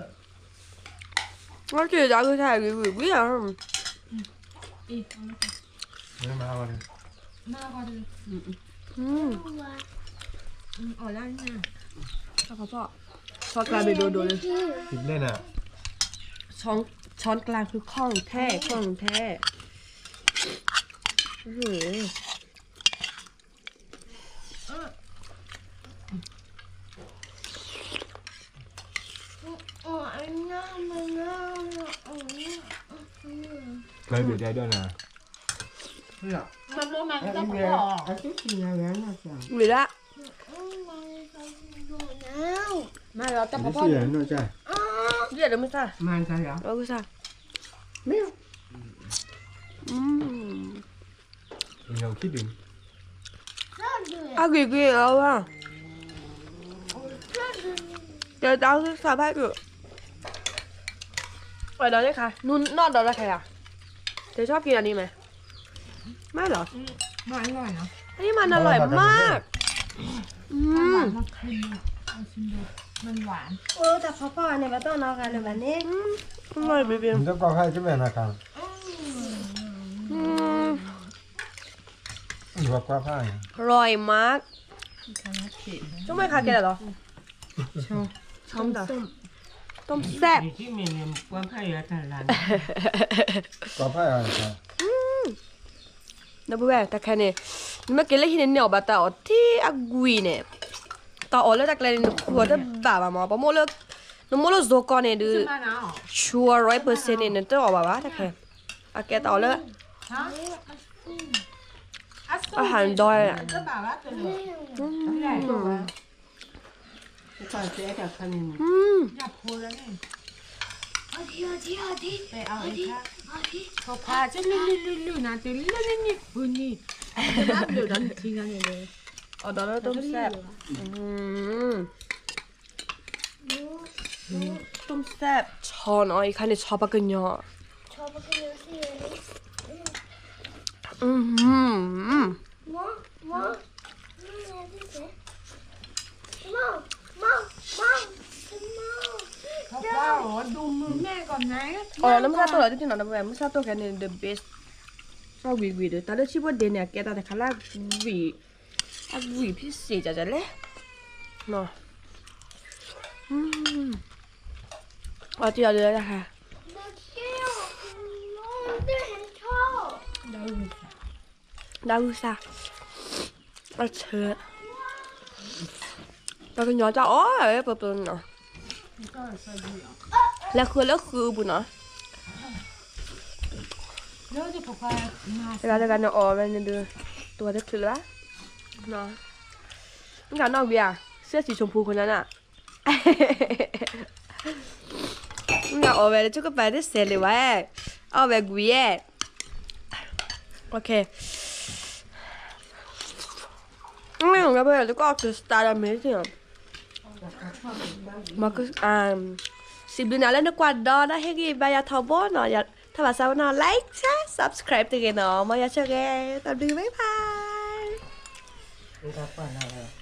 အီၣ်က့ၤဒၣ်ဂ့ၤထါဂ့ၤဂ့ၤဂ့ၤဧါ, အံၤ, မ့ၢ်မၤအီၤ, မၤအီၤ, အီၣ်လၢန့ၣ်, ဆီကျါဘ့ၣ်ဒိၣ်ဒိၣ်လၢ, ဆီကျါဃုခီၣ်ထဲ, ခီၣ်ထဲ, ဝံၤဒၣ်, မၤလီၤတၢ်ဖီဖီန့ၣ်, ယဲၢ်ဒီးမုၢ်ဆါ, မၤကါယၤ, မ့ၢ်, အဂ့ၤဂ့ၤအီၤဝဲ, တဲတၢ်သ့ၣ်သးဖးဒိၣ်, ဝဲဒီးန့ၣ်ခါ, နူနီၢ်ဒီးတၢ်ခါယၤ, တဲဆီၣ်က့ၤအီၤန့ၣ်မး, မ့ၢ်လီၤ, အံၤမၤနလီၤမး, အိၣ်တၢ်ဖီဖီန့ၣ် ဘၣ်တီၢ်နီၢ်ဂၤလၢၤဘၣ်န့ၣ်, อร่อยมาก, ဆိကမိၣ်ခါကဲလီၤ, ต้มแซ่บ, ကွၢ်ဖးယၤတၢ်လၢ်န့ၣ်, ကွၢ်ဖးယၤတၢ်လၢ်န့ၣ်, ဒီပုၢ်ဝဲၢ် တၢ်ခဲန့ၣ် နမ့ၢ်က့ၤလၢဟံၣ်န့ၣ် နအီၣ်ဘၣ်တၢ်အီၣ်ထံအကွံာ်န့ၣ်, တၢ်အီၣ်လၢတၢ်ကျဲန့ၣ် နဃုအီၤတဘၣ်ဘၣ်မး, ပမိၢ်လၢ, နမိၢ်လၢဇိကီန့ၣ်ဒုး, ဆူအီၤ ร้อยเปอร์เซ็นต์ န့ၣ် နတအီၣ်ဘၣ်ဘၣ် တၢ်ခဲ, အကဲတၢ်အီၣ်လၢ အဟၣ်ဒီး အီၣ်ဒီးလၢ ต้มแซ่บ ต้มแซ่บ ဆီနီၤ, အံၤခါန့ၣ် ဆီပှၤကညီ, အီၣ်လၢမုၢ်ဆါတိၢ်လီၤ တထံၣ်နီၤ ဒီပုၢ်ဝဲၢ် မုၢ်ဆါတိၢ်ခဲန့ၣ် the best, အီၣ်ဝံၤဝံၤဒီး တၢ်လၢဆံးဖိဒ့န့ၣ် အကဲတၢ်တခါလၢအဝံၤ, အဝံၤဖံစ့ၣ်ကလဲၣ်, အီၣ်တံၢ်အီၤဒီး တၢ်ဂုၢ်စၢ်, အဆၢ, ပှၤကညီတၢ်အီၣ်ဝဲပပနီၤ, လဲၤဃုလၢဃုပူၤနီၤ, တဂၤတဂၤန့ၣ်အီၣ်ဝဲန့ၣ်ဒုး, တဝဲတချုးလၢၤဘၣ်, နနီၣ်ဝံၤဧါ, เสื้อสีชมพูคนนั้นน่ะ, နအီၣ်ဝဲလၢဆိကပၤတစဲးလံဝဲ, အီၣ်ဝဲကွံာ်ယဲၢ်, ဒီပုၢ်ဝဲၢ် တကီၢ်ကစတၢ်ဒီးမ့ၢ်, စံးဘျုးနၤလၢနကွၢ်ဒီး ဟ့ၣ်ဂံၢ်ဘါယၤထီဘိနီၤ, ထီၣ်ဘၣ်ဆၣ်ဝဲနီၤ like, share, subscribe တဂ့ၤနီၤ, မ်ယွၤဆိၣ်ဂ့ၤ, တၢ်ဘျုး bye bye.